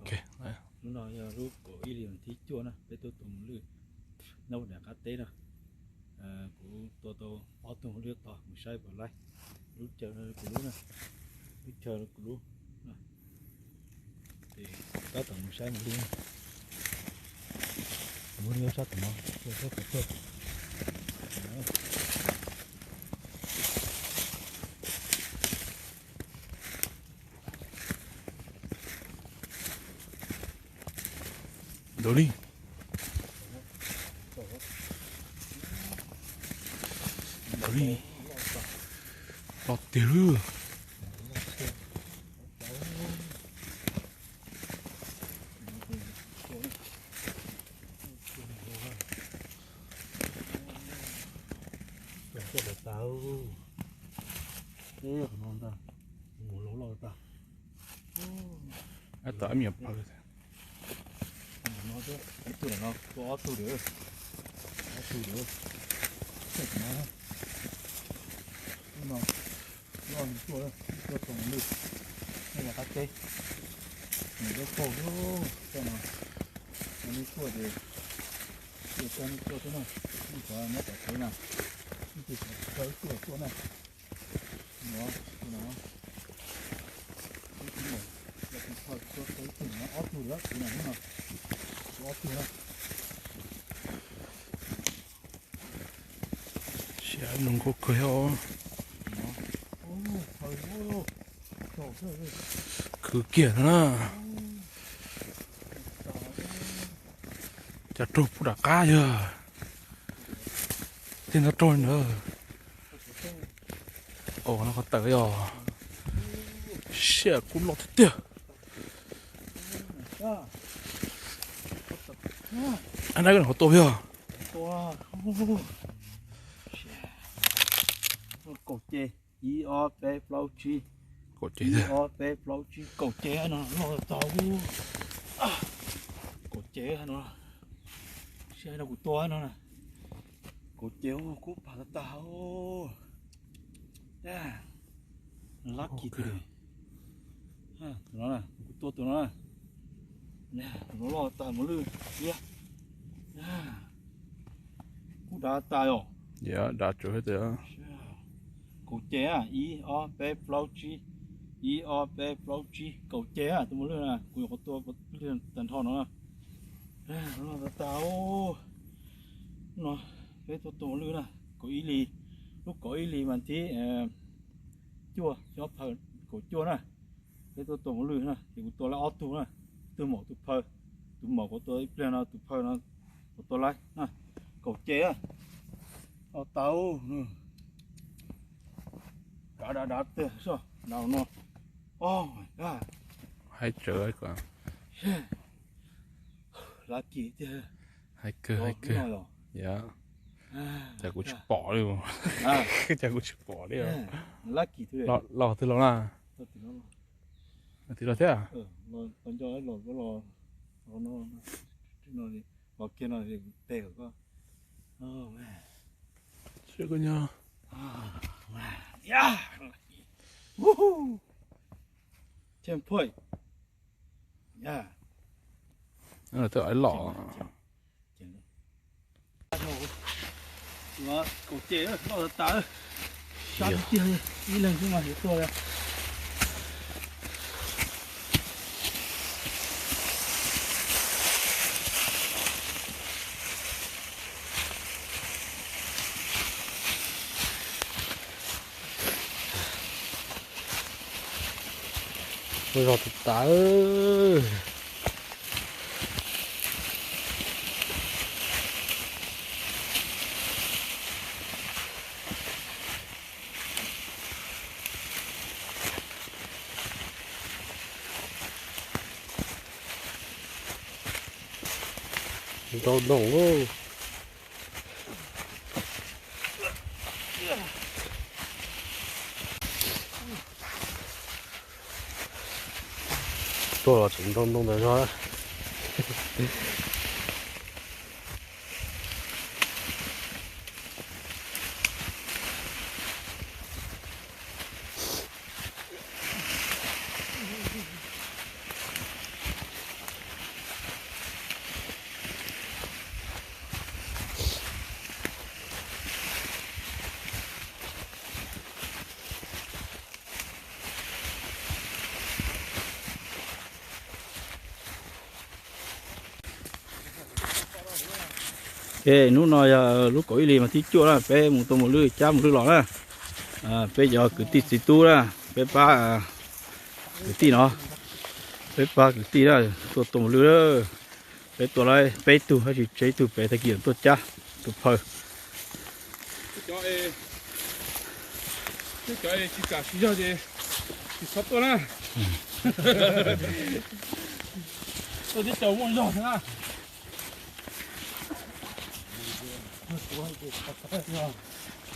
Hnub no yog lub kaum ib hlis vas thib cuaj na, peb tuaj tua mos lwj nyob daim qab teb na. Kuv tua tau ob tug mos lwj tod, mus saib puas laib. Lub chaw no kuv lub na, lub chaw no kuv lub. Ces tab tom mus saib mos lwj na. Mos lwj nyob sab tom no, tuaj sab tom tuaj. Ntawd li, ntawd li, los tiag lawm. Tab tom ib me nyuam phaw. Ib tug no, tua ob tug lawm, ob tug lawm. Lub no, lub no tuaj, tuaj tau lwj, nej los qab teb, nws lub kaug lub, tej no, nej tuaj ces, tuaj nej tuaj xwb na, nej cov nyob tom tsev na, nej tus cov tuaj tuaj na. No, no, ib tug no, ib tug no, ib tug no, ob tug lawm, tus no, tus no, ob tug na. Siab zoo nkauj kawg os. Khwv kiag no na. Cas raug pub rov qab yog. Tej no raug li ntawd. Os, no qhov tawm os. Siab kub loj tiag tiag. Ab, nab koj qhov tua yog. Kaum ce, ib ob peb plaub tsib. Kaum ce, ib ob peb plaub tsib, kaum ce no loj tag. Kaum ce no, saib no kuv tua no na. Kaum ce kub pam tag tag. Lab kis tus no, kuv tua tus no na. Tus no loj tag mos lwj thiab. Kub dav tas os. Dav tsuav. Kaum ce, ib ob peb plaub tsib, ib ob peb plaub tsib, kaum ce tus mos lwj na, kuv yuav qhov tua tag nrho no na. Loj tag tag. No, peb tuaj tua mos lwj na, kaum ib hlis, lub kaum ib hlis mas thib cuaj, xyoo ob phav kaum cuaj na. Peb tuaj tua mos lwj na, ces kuv tua laib ob tug na, tus maum tus phaw, tus maum kuv tua ib pliag no, tus phaw no kuv tua laib na, kaum ce. Loj tag. Dav dav dav tiag soj, dav no. Haib tsawv. Lab kis tiag. Haib kawg, haib kawg. Cas kuv tsis pom li. Cas kuv tsis pom li. Lab kis twg los na? Twg los thiab? Los kiag no tes koj. Sib koj nyob. Twb los. Kaum ce loj tas tas, sab tiag tiag, ib leeg xwb mas yuav tuag li. Ua zog tas tas. Ntau ntoo lauj. Tuaj los tseem ntoo ntoo ntawd zog. Ok, hnub no yog lub kaum ib hlis mas thib cuaj na, peb mus tua mos lwj cab mos lwj los na. Peb cov kwv tij txiv tub na, peb pab kwv tij no, peb pab kwv tij na, tuaj tua mos lwj. Peb tua lawm peb tug, tab sis tseg ib tug pem, tag kis tuaj cab tus phaw. Cov tsis kam siv zog ces tsis txhob tuaj na. Tuaj tib co muaj zog thiab na.